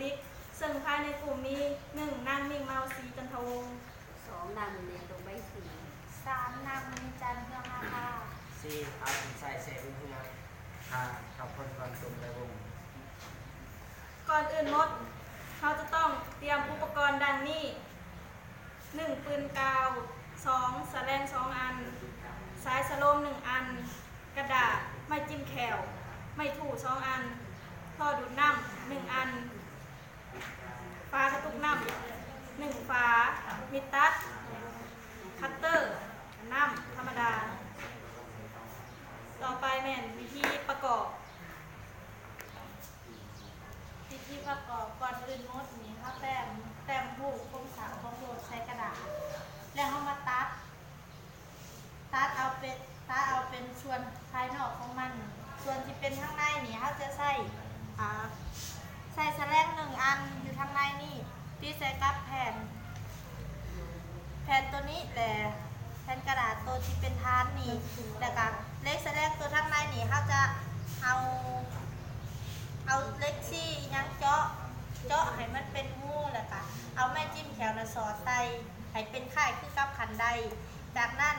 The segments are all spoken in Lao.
ລິກ ເຊິ່ງພາຍໃນກຸ່ມມີ ໜຶ່ງ ນາງ ມິ່ງເມົາ ສີຈັນທະວົງ, ສອງ ນາງ ບຸນເນດ ດົງໃບສີ, ສາມ ນາງ ມະນີຈັນ ເຮືອງອາພາ, ສີ່ ທ້າວ ສົມໄຊ ແສງບຸນເຮືອງ, ຫ້າ ທ້າວ ພົນກອນ ຕຸມໄລວົງ. ກ່ອນອື່ນໝົດ ເຮົາຈະຕ້ອງຕຽມອຸປະກອນດັ່ງນີ້: ໜຶ່ງ ປືນກາວ, ສອງ ສະແລງ ສອງ ອັນ, ສາຍສະໂລມ ໜຶ່ງ ອັນ, ກະດາດ, ໄມ້ຈິ້ມແຂ້ວ, ໄມ້ຖູ່ ສອງ ອັນ, ທໍ່ດູດນ້ຳ ໜຶ່ງ ອັນ, ຝາກະຕຸກນ້ຳ ໜຶ່ງ ຝາ, ມີດຕັດ, ຄັດເຕີ, ນ້ຳທຳມະດາ. ຕໍ່ໄປແມ່ນວິທີປະກອບ. ວິທີປະກອບ, ກ່ອນອື່ນໝົດນີ້ ເຮົາແຕ້ມ, ແຕ້ມຮູບໂຄງສ້າງຂອງລົດໃສ່ກະດາດ ແລ້ວເຮົາມາຕັດ, ຕັດເອົາເປັນ, ຕັດເອົາເປັນສ່ວນພາຍນອກຂອງມັນ. ສ່ວນທີ່ເປັນທາງໃນນີ້ ເຮົາຈະໃຊ້, ອາ, ໃຊ້ສະແລງ ໜຶ່ງ ອັນຢູ່ທາງໃນນີ້ ຕິດໃສ່ກັບແຜ່ນ, ແຜ່ນໂຕນີ້ ແລະ ແຜ່ນກະດາດໂຕທີ່ເປັນຖານນີ້ ແລ້ວກະເຫຼັກສະແລງໂຕທາງໃນນີ້ ເຮົາຈະເອົາ, ເອົາເຫຼັກຊີຫຍັງເຈາະ, ເຈາະໃຫ້ມັນເປັນຮູ ແລ້ວກະເອົາໄມ້ຈິ້ມແຂ້ວນະສອດໃສ່ ໃຫ້ເປັນຄ້າຍຄືກັບຂັນໄດ. ຈາກນັ້ນ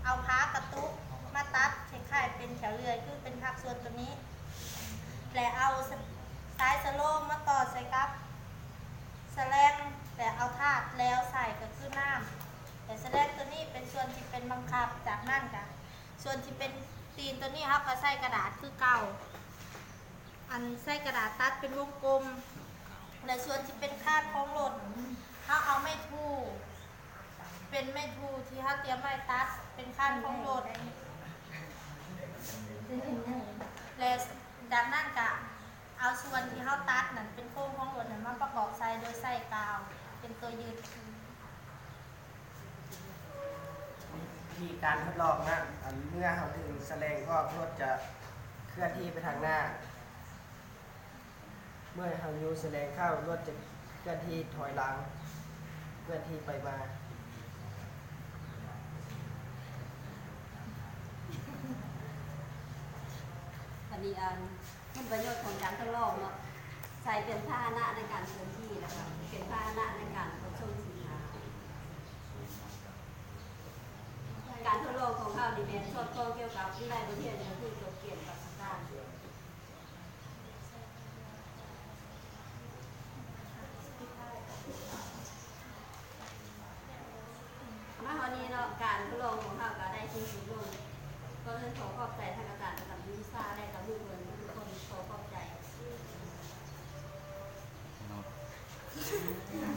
ເອົາຝາກະຕຸກມາຕັດຄ້າຍໆເປັນແຖວເລື່ອຍ ຄືເປັນພາກສ່ວນໂຕນີ້ ແລະ ເອົາສາຍສະໂລມມາຕໍ່ໃສ່ກັບສະແລງ ແລະ ເອົາທາດແຫຼວໃສ່ ກໍຄືນ້ຳ ແລະ ສະແລງໂຕນີ້ເປັນສ່ວນທີ່ເປັນບັງຄັບ. ຈາກນັ້ນກະສ່ວນທີ່ເປັນຕີນໂຕນີ້ເຮົາກໍໃສ່ກະດາດຄືເກົ່າ, ອັນໃສ່ກະດາດຕັດເປັນວົງກົມ ແລະ ສ່ວນທີ່ເປັນຄານຂອງລົດ ເຮົາເອົາໄມ້ຖູ່ ເປັນໄມ້ຖູ່ທີ່ເຮົາຕຽມໄວ້ຕັດເປັນຄານຂອງລົດ ແລະ ຈາກນັ້ນກະເອົາສ່ວນທີ່ເຮົາຕັດນັ້ນເປັນໂຄງຂອງລົດນັ້ນມາປະກອບໃສ່ໂດຍໃຊ້ກາວເປັນຕົວຍຶດ. ວິທີການທົດລອງນະ, ອັນເມື່ອເຮົາດຶງສະແລງອອກ, ລົດຈະເຄື່ອນທີ່ໄປທາງໜ້າ. ເມື່ອເຮົາຍູ້ສະແລງເຂົ້າ, ລົດຈະເຄື່ອນທີ່ຖອຍຫຼັງ, ເຄື່ອນທີ່ໄປມາ. ອັນນີ້ ອັນ ຄຸນປະໂຫຍດຂອງການທົດລອງເນາະ, ໃຊ້ເປັນພາຫະນະໃນການເຄື່ອນທີ່ ແລ້ວກໍເປັນພາຫະນະໃນການຂົນສົ່ງສິນຄ້າ. ການທົດລອງຂອງເຮົານີ້ແມ່ນສອດຄ່ອງກ່ຽວກັບວິໄລບົດຮຽນ ກໍຄືຈົບກຽມກັບສະຕານ. ມາຮອດນີ້ເນາະ, ການທົດລອງຂອງເຮົາກໍໄດ້ສິ້ນສຸດລົງ. ກ່ອນອື່ນຂໍຂອບໃຈທາງອາຈານປະຈຳວິຊາ ແລະ ກໍໝູ່ເພື່ອນທຸກໆຄົນ. ຂໍຂອບໃຈ